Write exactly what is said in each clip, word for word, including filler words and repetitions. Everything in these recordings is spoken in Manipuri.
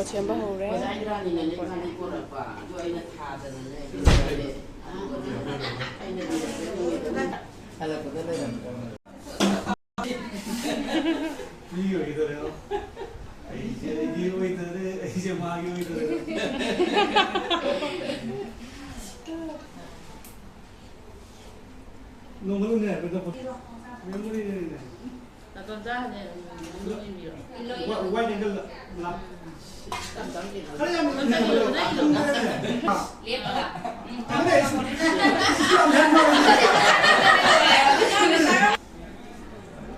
ꯁꯦꯝꯕ ꯍꯧꯔꯦ꯫ ꯃꯤ ꯑꯣꯏꯒꯗꯧꯔꯦ꯫ ꯑꯩꯁꯦ ꯑꯩꯒꯤ ꯑꯣꯏꯗꯔꯦ, ꯑꯩꯁꯦ ꯃꯥꯒꯤ ꯑꯣꯏꯗꯔꯦ꯫ ꯅꯣꯡꯃ ꯎꯅꯔꯛꯄꯗ ꯐꯣꯇꯣ꯫ ꯃꯦꯃꯣꯔꯤꯅꯤꯅꯦ꯫ ꯅꯥꯇꯣꯟ ꯆꯥ ꯍꯥꯟꯅ ꯏꯟꯕꯤꯔꯣ꯫ ꯋꯥ-, ꯋꯥꯏꯠ ꯑꯦꯡꯒꯜꯗ ꯂꯥꯛ-, ꯇꯝ ꯇꯝ ꯏꯜꯂꯣ꯫ ꯈꯔ ꯌꯥꯝ ꯇꯝ ꯇꯝ ꯏꯜꯂꯣ, ꯅꯪ ꯏꯜꯂꯣ꯫ ꯂꯦꯞꯄꯒ꯫ ꯎꯝ꯫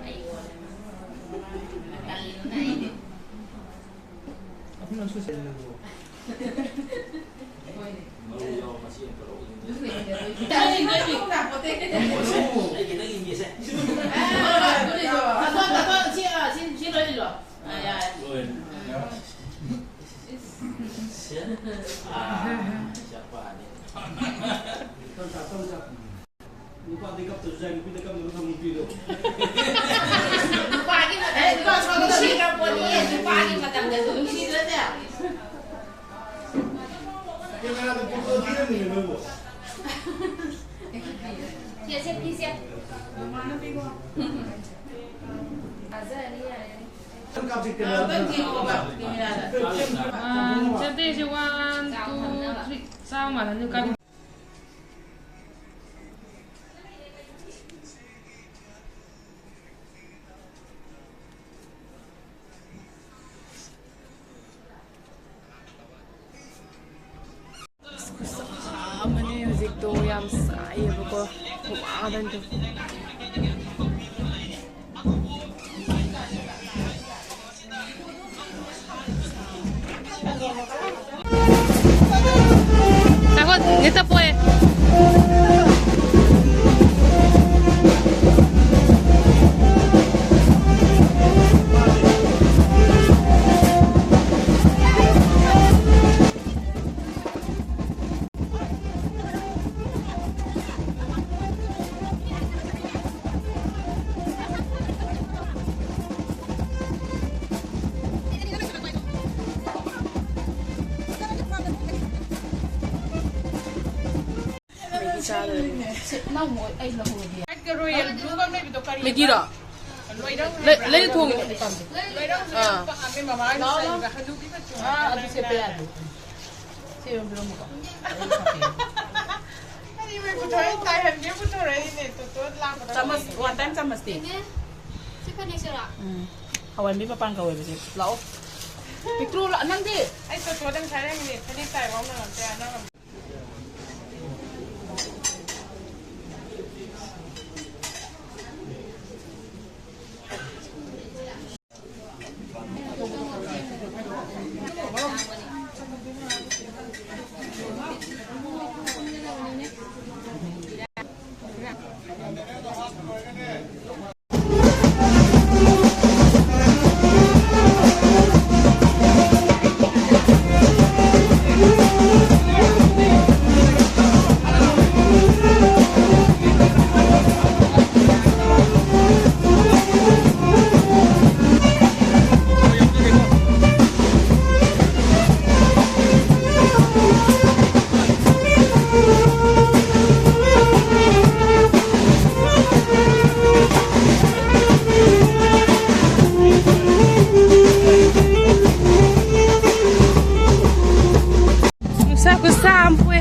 ꯑꯩ ꯑꯣꯜꯂꯦ꯫ ꯇꯜꯂꯤꯗꯅ ꯑꯩꯗꯤ꯫ ꯑꯍꯨꯝꯂꯛ ꯁꯨꯖꯜꯂꯕꯣ? ꯃꯔꯨ ꯌꯥꯎ ꯃꯁꯤ ꯑꯝꯇ ꯂꯧꯈꯤꯒꯦ꯫ ꯑꯩ ꯈꯤꯇꯪ ꯏꯟꯒꯦꯁꯦ꯫ ꯑꯥ, ꯑꯗꯨꯅꯤꯗꯣ꯫ ꯇꯥꯊꯣꯛ, ꯇꯥꯊꯣꯛ, ꯁꯤ, ꯑꯥ, ꯁꯤ, ꯁꯤ ꯂꯣꯏ ꯏꯜꯂꯣ꯫ ꯑꯥ, ꯌꯥꯔꯦ꯫ ꯂꯣꯏꯔꯦ꯫ ꯁꯦ꯫ ꯑꯥ, ꯆꯞꯄꯅꯤ꯫ ꯅꯨꯄꯥꯗꯤ ꯀꯞꯇ꯭ꯔꯁꯨ ꯌꯥꯏ, ꯅꯨꯄꯤꯗ ꯀꯞꯅꯕ ꯊꯝꯃꯨ ꯅꯨꯄꯤꯗꯣ꯫ ꯅꯨꯄꯥꯒꯤ ꯃꯇꯝꯗ ꯅꯨꯡꯁꯤꯈ꯭ꯔ ꯄꯣꯠꯅꯤ, ꯅꯨꯄꯥꯒꯤ ꯃꯇꯝꯗꯁꯨ ꯅꯨꯡꯁꯤꯗ꯭ꯔꯅꯦ? ꯀꯦꯃꯦꯔꯥꯗ ꯄꯣꯠꯇꯣ ꯊꯤꯔꯝꯃꯤꯅꯦ ꯅꯣꯏꯕꯨ꯫ ꯁꯦ, ꯁꯦ, ꯐꯤꯁꯦ꯫ ꯊꯥꯖꯔꯅꯤ, ꯌꯥꯔꯦ꯫ ꯅꯪ ꯀꯥꯞꯁꯤ ꯀꯦꯃꯦꯔꯥꯗ꯫ ꯑꯝꯇꯪ ꯌꯦꯡꯉꯣꯕ, ꯀꯦꯃꯦꯔꯥꯗ꯫ ꯑꯥ, ꯆꯠꯇꯦꯁꯦ, one, two, three꯫ ꯆꯥꯝꯃ ꯃꯥꯜꯂꯅꯤ, ꯀꯥꯞꯄꯤ꯫ ꯈꯨꯠꯁꯥ ꯑꯃꯅꯤ꯫ ꯍꯧꯖꯤꯛꯇꯣ ꯌꯥꯝ ꯁꯥꯏꯌꯦꯕꯀꯣ, ꯍꯨꯃꯥꯡ ꯇꯥꯅ ꯊꯣꯛ-꯫ ꯉꯥꯏꯈꯣ, ꯅꯦꯠ ꯆꯞꯄꯣꯏ꯫ ꯆꯥꯗꯣꯏꯅꯦ꯫ ꯁꯤ ꯅꯪ ꯃꯣꯏ ꯑꯩ ꯂꯧꯍꯧꯔꯒꯦ꯫ ꯋꯥꯏꯠꯀ ꯔꯣꯌꯦꯜ ꯕ꯭ꯂꯨꯒ ꯑꯃ ꯂꯩꯕꯗꯣ ꯀꯔꯤ? ꯃꯦꯒꯤꯔꯣ? ꯂꯣꯏꯔꯧ ꯂꯩ-, ꯂꯩ ꯊꯣꯡꯉꯤꯅꯦ꯫ ꯂꯣꯏꯔꯧꯁꯦ ꯑꯥ꯫ ꯌꯥꯝ ꯄꯥꯝꯃꯦ ꯃꯃꯥꯒꯤ ꯂꯥꯛꯑꯣ, ꯂꯥꯛꯑꯣ꯫ ꯁꯥꯏꯖꯇ ꯍꯅꯨꯕꯤ ꯃꯆꯨ ꯑꯥ, ꯑꯗꯨ ꯁꯦꯠꯄ ꯌꯥꯗꯦ꯫ ꯁꯤ ꯑꯣꯏꯕꯤꯔꯝꯃꯨꯀꯣ꯫ ꯑꯩ ꯄꯨꯊꯣꯔꯛꯏ, ꯇꯥꯏꯍꯟꯒꯦ ꯄꯨꯊꯣꯔꯛꯏꯅꯦ꯫ ꯇꯣꯇꯣ ꯂꯥꯛꯄꯗ ꯆꯥꯃꯁ, ꯋꯥꯟ ꯇꯥꯏꯝ ꯆꯥꯃꯁꯇꯤ? ꯏꯅꯦ, ꯁꯤ ꯐꯅꯦꯛꯁꯤꯔꯣ? ꯎꯝ꯫ ꯍꯋꯥꯏꯟꯕꯤ ꯃꯄꯥꯟ ꯀꯧꯋꯦꯕ ꯁꯤ꯫ ꯂꯥꯛꯑꯣ꯫ ꯄꯤꯛꯇ꯭ꯔꯨ ꯂꯥꯛ-, ꯅꯪꯗꯤ? ꯑꯩ ꯇꯣꯇꯣꯗꯪ ꯁꯥꯏꯔꯝꯃꯤꯅꯦ꯫ ꯐꯅꯦꯛ ꯇꯥꯏꯕ ꯑꯃ ꯅꯪꯉꯝꯗꯦ, ꯅꯪꯉꯝꯗꯦ꯫ ꯅꯨꯡꯁꯥ ꯈꯨꯁꯥ ꯑꯃ ꯐꯨꯏ꯫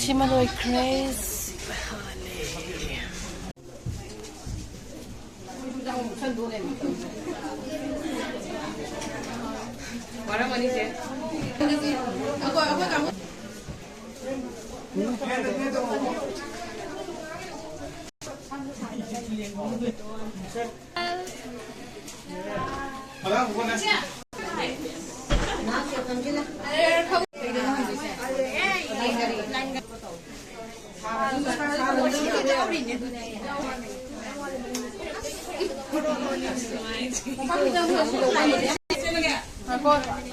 ꯁꯤꯃ ꯂꯣꯏꯈ꯭ꯔꯦ꯫ ꯁꯤꯃ ꯍꯥꯜꯂꯦ꯫ ꯋꯥꯔꯝꯃꯅꯤ ꯆꯦ꯫ ꯉꯥꯏꯈꯣ꯫